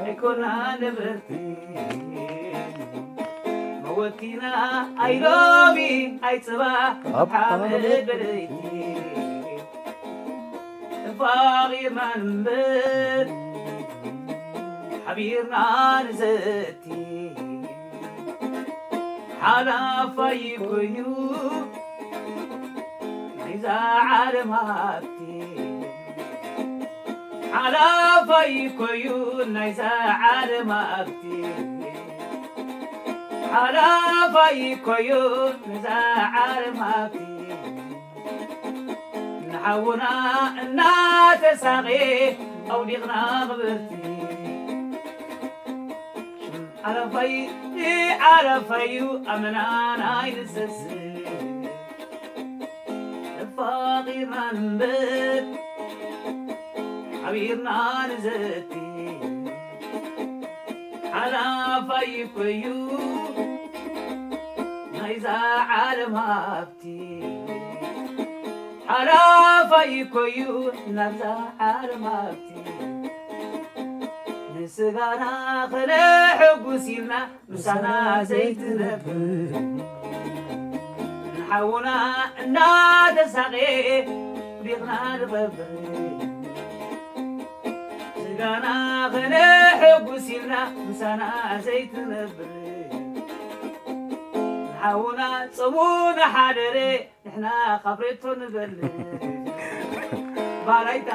ኣይኮና ነበርቲ መወቲና ኣይሎሚ ኣይፅባ ኣብ ሓመድ በለይቲ ተፋቒርና ንንበር ሓቢርና ንዘቲ ሓላፋይ ኮይኑ ናይዛ ዓለም ሃብቲ ሓላፋይ ኮይኑ ናይዛ ዓለም ሃብቲ ሓላፋይ ኮይኑ ናይዛ ዓለም ሃብቲ ንሓውና እናተሳቐ ኣውዲቕና ክብርቲ ሓለፋይ ሓለፋዩ ኣመናና ይንሰስ ተፋቒርና ንንበር ሓቢርና ንዘቲ ሓላፋይ ኮዩ ናይዛ ዓለም ሃብቲ ሓላፋይ ኮዩ ናብዛ ዓለም ሃብቲ ንስጋና ከነሕጉስ ኢልና ምሳና ዘይትነብር ንሓውና እናተሳቐየ ዲቕና ንቐብር ስጋና ከነሕጉስ ኢልና ምሳና ዘይትነብር ንሓውና ጾሙ ንሓደረ ንሕና ካብ ሬቶ ንበልዕ ባላይታ